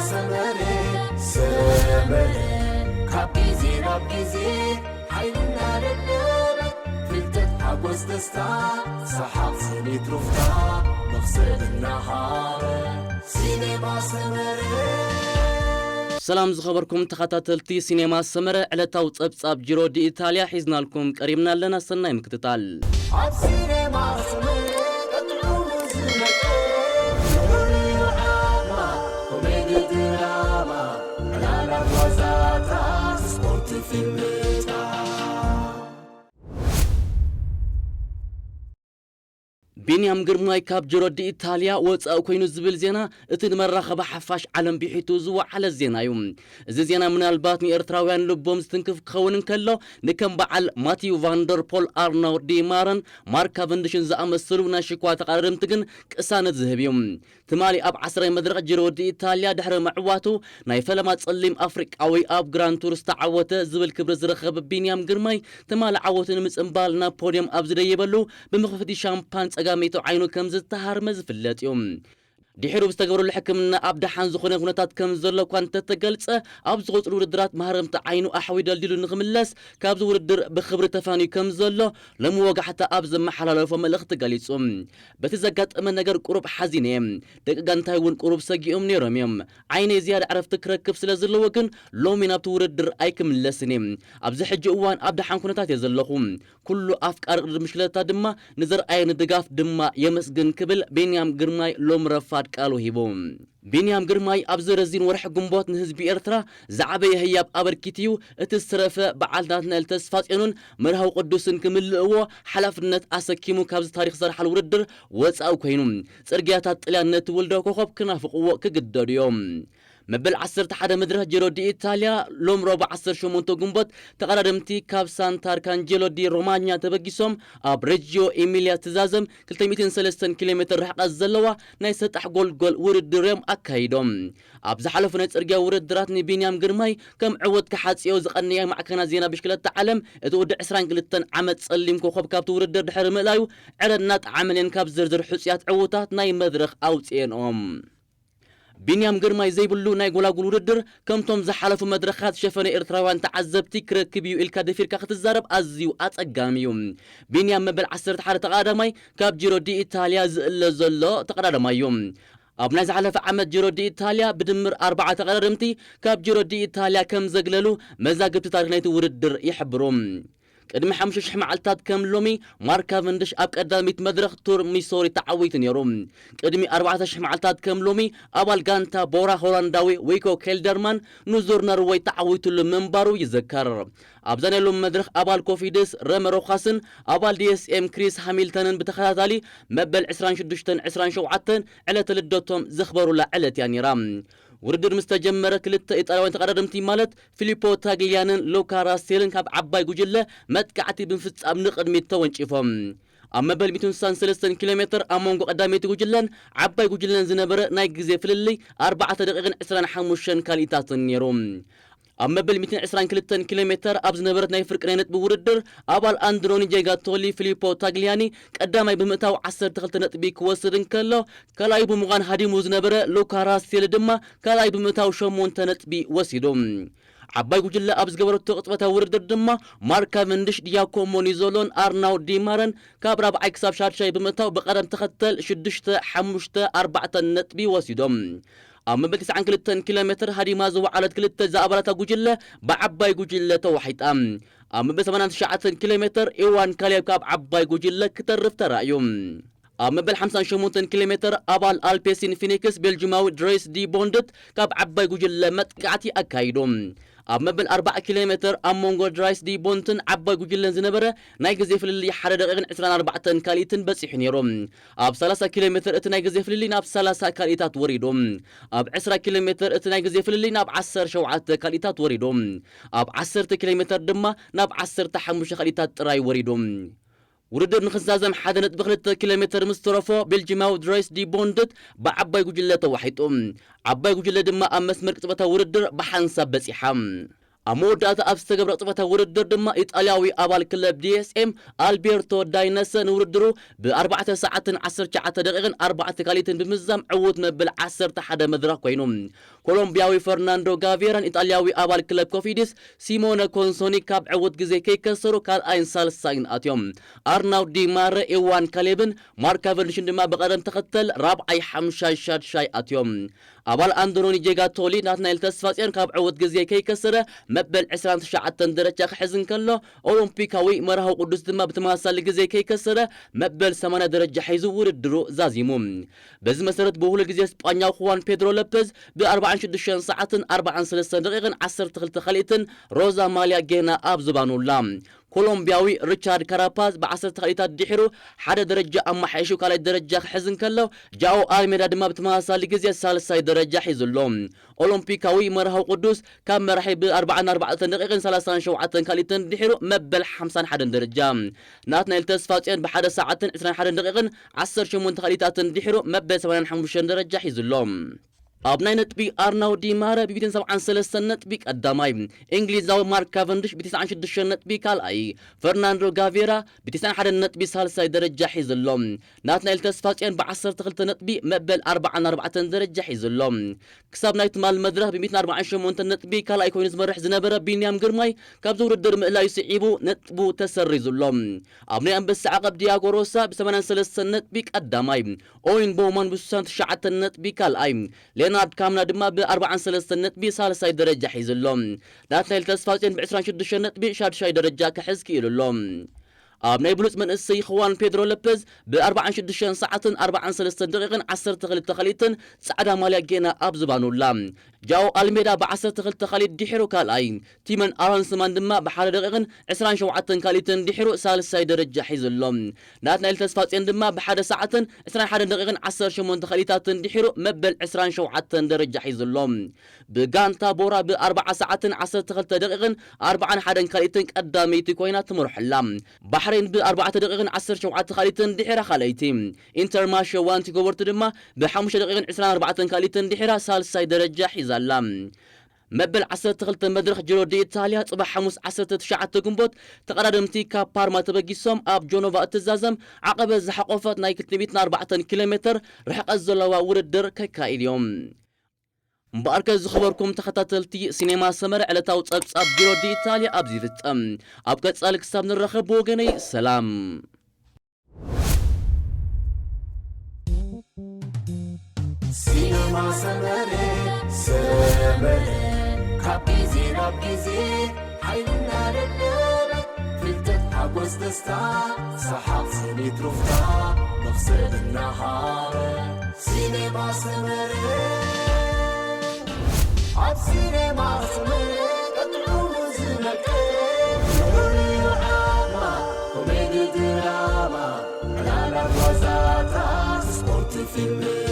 ሰመረ ሰመረ ካብ ግዜ ናብ ግዜ ሓይልና ደለበ ፍልጠት ሓጎስ ደስታ ሰሓቕ ስኒት ሩፍታ መኽሰብ እናሃረ ሲኔማ ሰመረ። ሰላም ዝኸበርኩም ተኸታተልቲ ሲኔማ ሰመረ፣ ዕለታዊ ጸብጻብ ጂሮ ዲ ኢታልያ ሒዝናልኩም ቀሪብና ኣለና። ሰናይ ምክትታል። ኣብ ሲኔማ ሰመረ ቀጥዑ ዝመጠ ፍሉይ ዓማ ኮሜዲ ድራማ ዕላላት ዋዛታት ስፖርት ፊልምታት ቢንያም ግርማይ ካብ ጅሮ ዲ ኢታልያ ወፃኢ ኮይኑ ዝብል ዜና እቲ ንመራኸቢ ሓፋሽ ዓለም ብሒቱ ዝወዓለ ዜና እዩ። እዚ ዜና ምናልባት ንኤርትራውያን ልቦም ዝትንክፍ ክኸውን እንከሎ፣ ንከም በዓል ማቲዩ ቫንደርፖል፣ ኣርናው ዲ ማረን ማርክ ካቨንድሽን ዝኣመሰሉ ናይ ሽኳ ተቐዳደምቲ ግን ቅሳነት ዝህብ እዩ። ትማሊ ኣብ ዓስራይ መድረኽ ጅሮ ዲ ኢታልያ ድሕሪ ምዕዋቱ ናይ ፈለማ ጸሊም ኣፍሪቃዊ ኣብ ግራንድ ቱር ዝተዓወተ ዝብል ክብሪ ዝረኸበ ቢንያም ግርማይ ትማሊ ዓወቱ ንምጽንባል ናብ ፖድዮም ኣብ ዝደየበሉ ብምኽፍቲ ሻምፓን ጸጋመይቲ ዓይኑ ከም ዝተሃርመ ዝፍለጥ እዩ። ድሒሩ ብዝተገብረሉ ሕክምና ኣብ ደሓን ዝኾነ ኩነታት ከም ዘሎ እኳ እንተተገልጸ፣ ኣብ ዝቕጽሉ ውድድራት ማህረምቲ ዓይኑ ኣሕዊ ደልዲሉ ንኽምለስ ካብዚ ውድድር ብኽብሪ ተፋንዩ ከም ዘሎ ሎሚ ወጋሕታ ኣብ ዘመሓላለፎ መልእኽቲ ገሊጹ። በቲ ዘጋጠመ ነገር ቁሩብ ሓዚነ እየ። ደቂ ጋንታይ እውን ቁሩብ ሰጊኦም ነይሮም እዮም። ዓይነይ ዝያዳ ዕረፍቲ ክረክብ ስለ ዘለዎ ግን ሎሚ ናብቲ ውድድር ኣይክምለስን እየ። ኣብዚ ሕጂ እዋን ኣብ ደሓን ኩነታት እየ ዘለኹ። ኩሉ ኣፍቃሪ ቅድድም ብሽክለታ ድማ ንዘርኣየኒ ድጋፍ ድማ የመስግን ክብል ቢንያም ግርማይ ሎም ረፋድ ቃሉ ሂቡ። ቢንያም ግርማይ ኣብዚ ረዚን ወርሒ ግንቦት ንህዝቢ ኤርትራ ዝዓበየ ህያብ ኣበርኪቱ እዩ። እቲ ዝተረፈ በዓል ናትናኤል ተስፋጽዮንን መርሃዊ ቅዱስን ክምልእዎ ሓላፍነት ኣሰኪሙ ካብዚ ታሪኽ ዝሰርሓሉ ውድድር ወጻኢ ኮይኑ፣ ጽርግያታት ጥልያን ነቲ ውልዶ ኮኸብ ክናፍቕዎ ክግደዱ እዮም። መበል ዓሰርተ ሓደ መድረኽ ጅሮ ዲ ኢታልያ ሎም ረቡዕ ዓሰርተ ሸሞንተ ግንቦት ተቐዳደምቲ ካብ ሳንታ ኣርካንጀሎ ዲ ሮማኛ ተበጊሶም ኣብ ሬጂዮ ኢሚልያ ትዛዘም ክልተ ሚእትን ሰለስተን ኪሎ ሜትር ርሕቀት ዘለዋ ናይ ሰጣሕ ጎልጎል ውድድር እዮም ኣካይዶም። ኣብ ዝሓለፉ ናይ ጽርግያ ውድድራት ንቢንያም ግርማይ ከም ዕወት ክሓጽዮ ዝቐነያ ማዕከናት ዜና ብሽክለታ ዓለም እቲ ወዲ ዕስራን ክልተን ዓመት ጸሊም ኮኸብ ካብቲ ውድድር ድሕሪ ምእላዩ ዕረ እናጠዓመን እየን ካብ ዝርዝር ሕጹያት ዕዉታት ናይ መድረኽ ኣውጽኤንኦም። ቢንያም ግርማይ ዘይብሉ ናይ ጎላጉል ውድድር ከምቶም ዝሓለፉ መድረኻት ሸፈነ ኤርትራውያን ተዓዘብቲ ክረክብ እዩ ኢልካ ደፊርካ ክትዛረብ ኣዝዩ ኣጸጋሚ እዩ። ቢንያም መበል ዓሰርተ ሓደ ተቐዳዳማይ ካብ ጅሮ ዲ ኢታልያ ዝእለ ዘሎ ተቐዳዳማይ እዩ። ኣብ ናይ ዝሓለፈ ዓመት ጅሮ ዲ ኢታልያ ብድምር ኣርባዓ ተቐዳደምቲ ካብ ጅሮ ዲ ኢታልያ ከም ዘግለሉ መዛግብቲ ታሪኽ ናይቲ ውድድር ይሕብሩ። ቅድሚ ሓሙሽተ ሽሕ መዓልታት ከም ሎሚ ማርክ ካቨንድሽ ኣብ ቀዳሚት መድረኽ ቱር ሚሶሪ ተዓዊቱ ነይሩ። ቅድሚ ኣርባዕተ ሽሕ መዓልታት ከም ሎሚ ኣባል ጋንታ ቦራ ሆላንዳዊ ዊኮ ኬልደርማን ንዙር ነርወይ ተዓዊቱሉ ምንባሩ ይዝከር። ኣብዛ ናይ ሎሚ መድረኽ ኣባል ኮፊድስ ረመ ሮኻስን ኣባል ዲ ኤስ ኤም ክሪስ ሃሚልተንን ብተኸታታሊ መበል ዕስራን ሽዱሽተን ዕስራን ሸውዓተን ዕለተ ልደቶም ዘኽበሩላ ዕለት እያ ነይራ። ውድድር ምስ ተጀመረ ክልተ ኢጣልያውያን ተቐዳደምቲ ማለት ፊሊፖ ታግሊያንን ሉካ ራሴልን ካብ ዓባይ ጉጅለ መጥቃዕቲ ብምፍጻም ንቕድሚት ተወንጪፎም። ኣብ መበል ሚእትን ስሳን ሰለስተን ኪሎ ሜትር ኣብ መንጎ ቀዳመይቲ ጉጅለን ዓባይ ጉጅለን ዝነበረ ናይ ግዜ ፍልልይ ኣርባዕተ ደቂቕን ዕስራን ሓሙሽተን ካልኢታትን ነይሩ። ኣብ መበል ሚእትን ዕስራን ክልተን ኪሎ ሜትር ኣብ ዝነበረት ናይ ፍርቂ ናይ ነጥቢ ውድድር ኣባል ኣንድሮኒ ጀጋቶሊ ፊሊፖ ታግሊያኒ ቀዳማይ ብምእታው ዓሰርተ ክልተ ነጥቢ ክወስድ እንከሎ ካልኣይ ብምዃን ሃዲሙ ዝነበረ ሉካ ራሴል ድማ ካልኣይ ብምእታው ሸሞንተ ነጥቢ ወሲዱ። ዓባይ ጉጅለ ኣብ ዝገበረቶ ቅጽበታዊ ውድድር ድማ ማርክ ካቨንድሽ፣ ዲያኮሞ ኒዞሎን ኣርናው ዲማረን ካብ ራብዓይ ክሳብ ሻድሻይ ብምእታው ብቐደም ተኸተል ሽዱሽተ፣ ሓሙሽተ፣ ኣርባዕተ ነጥቢ ወሲዶም። ኣብ መበል ትስዓን ክልተን ኪሎ ሜትር ሃዲማ ዝወዓለት ክልተ ዝኣባላታ ጉጅለ ብዓባይ ጉጅለ ተዋሒጣ። ኣብ መበል ሰማንያን ትሽዓተን ኪሎ ሜትር ኢዋን ካሌብ ካብ ዓባይ ጉጅለ ክተርፍ ተራእዩ። ኣብ መበል ሓምሳን ሸሞንተን ኪሎ ሜትር ኣባል ኣልፔሲን ፊኒክስ ቤልጂማዊ ድሬስ ዲ ቦንድት ካብ ዓባይ ጉጅለ መጥቃዕቲ ኣካይዱ። ኣብ መበል ኣርባዓ ኪሎ ሜትር ኣብ መንጎ ድራይስ ዲ ቦንትን ዓባይ ጉጅለን ዝነበረ ናይ ግዜ ፍልልይ ሓደ ደቂቕን ዕስራን ኣርባዕተን ካልኢትን በጺሑ ነይሩ። ኣብ ሰላሳ ኪሎ ሜትር እቲ ናይ ግዜ ፍልልይ ናብ ሰላሳ ካልኢታት ወሪዱ። ኣብ ዕስራ ኪሎ ሜትር እቲ ናይ ግዜ ፍልልይ ናብ ዓሰርተ ሸውዓተ ካልኢታት ወሪዱ። ኣብ ዓሰርተ ኪሎ ሜትር ድማ ናብ ዓሰርተ ሓሙሽተ ካልኢታት ጥራይ ወሪዱ። ውድድር ንኽዛዘም ሓደ ነጥቢ ክልተ ኪሎ ሜትር ምስ ተረፎ ቤልጂማዊ ድራይስ ዲ ቦንድት ብዓባይ ጉጅለ ተዋሒጡ። ዓባይ ጉጅለ ድማ ኣብ መስመር ቅጽበታዊ ውድድር ብሓንሳብ በጺሓ። ኣብ መወዳእታ ኣብ ዝተገብረ ቅጽበታዊ ውድድር ድማ ኢጣልያዊ ኣባል ክለብ ዲ ኤስ ኤም ኣልቤርቶ ዳይነሰ ንውድድሩ ብ ኣርባዕተ ሰዓትን ዓሰርተ ትሽዓተ ደቂቕን ኣርባዕተ ካልኢትን ብምዝዛም ዕዉት መብል ዓሰርተ ሓደ መድረኽ ኮይኑ። ኮሎምቢያዊ ፈርናንዶ ጋቬራን ኢጣልያዊ ኣባል ክለብ ኮፊዲስ ሲሞነ ኮንሶኒ ካብ ዕውት ግዜ ከይከሰሩ ካልኣይን ሳልሳይን ኣትዮም። ኣርናውዲ ማረ፣ ኢዋን ካሌብን ማርክ ካቨንዲሽን ድማ ብቐደም ተኸተል ራብዓይ፣ ሓምሻይ፣ ሻድሻይ ኣትዮም። ኣባል ኣንድሮኒ ጄጋቶሊ ናትናኤል ተስፋጽዮን ካብ ዕውት ግዜ ከይከሰረ መበል ዕስራን ትሽዓተን ደረጃ ክሕዝ እንከሎ፣ ኦሎምፒካዊ መርሃዊ ቅዱስ ድማ ብተመሳሳሊ ግዜ ከይከሰረ መበል ሰማንያ ደረጃ ሒዙ ውድድሩ ዛዚሙ። በዚ መሰረት ብውህሉል ግዜ ስጳኛዊ ክዋን ፔድሮ ሎፔዝ ብ ኣርባዓን ሽዱሽተን ሰዓትን ኣርባዓን ሰለስተን ደቂቕን ዓሰርተ ክልተ ካልኢትን ሮዛ ማልያ ጌና ኣብ ዝባኑ ኣላ። ኮሎምቢያዊ ሪቻርድ ካራፓዝ ብ ዓሰርተ ካልኢታት ድሒሩ ሓደ ደረጃ ኣመሓይሹ ካልኣይ ደረጃ ክሕዝ እንከሎ፣ ጃኦ ኣልሜዳ ድማ ብተመሳሳሊ ግዜ ሳልሳይ ደረጃ ሒዙ ኣሎ። ኦሎምፒካዊ መርሃዊ ቅዱስ ካብ መራሒ ብ ኣርባዓን ኣርባዕተን ደቂቕን ሰላሳን ሸውዓተን ካልኢትን ድሒሩ መበል ሓምሳን ሓደን ደረጃ፣ ናትናኤል ተስፋጽዮን ብሓደ ሰዓትን ዕስራን ሓደን ደቂቕን ዓሰርተ ሸሞንተ ካልኢታትን ድሒሩ መበል ሰማንያን ሓሙሽተን ደረጃ ሒዙ ኣሎ። ኣብ ናይ ነጥቢ ኣርናውዲ ማረ ብ ሚእትን ሰብዓን ሰለስተን ነጥቢ ቀዳማይ፣ እንግሊዛዊ ማርክ ካቨንዲሽ ብ ተስዓን ሽዱሽተን ነጥቢ ካልኣይ፣ ፈርናንዶ ጋቬራ ብ ተስዓን ሓደን ነጥቢ ሳልሳይ ደረጃ ሒዙ ኣሎ። ናትናኤል ተስፋጽዮን ብ ዓሰርተ ክልተ ነጥቢ መበል ኣርባዓን ኣርባዕተን ደረጃ ሒዙ ኣሎ። ክሳብ ናይ ትማል መድረኽ ብ ሚእትን ኣርባዓን ሸሞንተን ነጥቢ ካልኣይ ኮይኑ ዝመርሕ ዝነበረ ቢንያም ግርማይ ካብዚ ውድድር ምእላዩ ስዒቡ ነጥቡ ተሰሪዙ ኣሎ። ኣብ ናይ ኣንበሳ ዓቐብ ዲያጎ ሮሳ ብ ሰማንያን ሰለስተን ነጥቢ ቀዳማይ፣ ኦይን ቦውማን ብ ስሳን ትሽዓተን ነጥቢ ካልኣይ፣ ሌናርድ ካምና ድማ ብ ኣርባዓን ሰለስተን ነጥቢ ሳልሳይ ደረጃ ሒዙ ኣሎ። ናትናኤል ተስፋጽዮን ብ ዕስራን ሽዱሽተን ነጥቢ ሻድሻይ ደረጃ ክሕዝ ክኢሉ ኣሎ። ኣብ ናይ ብሉጽ መንእሰይ ክዋን ፔድሮ ሎፔዝ ብ ኣርባዓን ሽዱሽተን ሰዓትን ኣርባዓን ሰለስተን ደቂቕን ዓሰርተ ክልተ ካልኢትን ጻዕዳ ማልያ ጌና ኣብ ዝባኑ ኣላ። ጃኦ ኣልሜዳ ብ ዓሰርተ ክልተ ካልኢት ድሒሩ ካልኣይ፣ ቲመን ኣሮንስማን ድማ ብ ሓደ ደቂቕን ዕስራን ሸውዓተን ካልኢትን ድሒሩ ሳልሳይ ደረጃ ሒዙ ኣሎ። ናትናኤል ተስፋጽዮን ድማ ብ ሓደ ሰዓትን ዕስራን ሓደን ደቂቕን ዓሰርተ ሸሞንተ ካልኢታትን ድሒሩ መበል ዕስራን ሸውዓተን ደረጃ ሒዙ ኣሎ። ብጋንታ ቦራ ብ ኣርባዓ ሰዓትን ዓሰርተ ክልተ ደቂቕን ኣርባዓን ሓደን ካልኢትን ቀዳመይቲ ኮይና ትመርሖ ኣላ። ባሕሬን ብ ኣርባዕተ ደቂቕን ዓሰርተ ሸውዓተ ካልኢትን ድሒራ ካልኣይቲ፣ ኢንተርማርሼ ዋንቲ ጎበርቱ ድማ ብ ሓሙሽተ ደቂቕን ዕስራን ኣርባዕተን ካልኢትን ድሒራ ሳልሳይ ደረጃ ሒዛ ኣላ። መበል ዓሰርተ ክልተ መድረኽ ጂሮ ዲ ኢታልያ ጽባሕ ሓሙስ ዓሰርተ ትሽዓተ ግንቦት ተቐዳደምቲ ካብ ፓርማ ተበጊሶም ኣብ ጆኖቫ እትዛዘም ዓቐበት ዝሓቖፈት ናይ ክልተ ሚእትን ኣርባዕተን ኪሎ ሜትር ርሕቀት ዘለዋ ውድድር ከካይድ እዮም። እምበኣርከ ዝኸበርኩም ተኸታተልቲ ሲኔማ ሰመረ ዕለታዊ ጸብጻብ ጂሮ ዲ ኢታልያ ኣብዚ ይፍጸም። ኣብ ቀጻሊ ክሳብ ንራኸብ ብወገነይ ሰላም። ሲነማ ሰመረ ሰመረ ካብ ግዜ ናብ ግዜ ሓይልና ደለበ ፍልጠት ሓጎስ ደስታ ሰሓቕ ስኒት ሩፍታ መኽሰብ እናሃበ ሲነማ ሰመረ ኣብ ሲነማ ሰመረ ቀጥዑ ዝነቀ ፍሉይ ዓማ ኮሜዲ ድራማ ዕላላት ዋዛታት ስፖርት ፊልም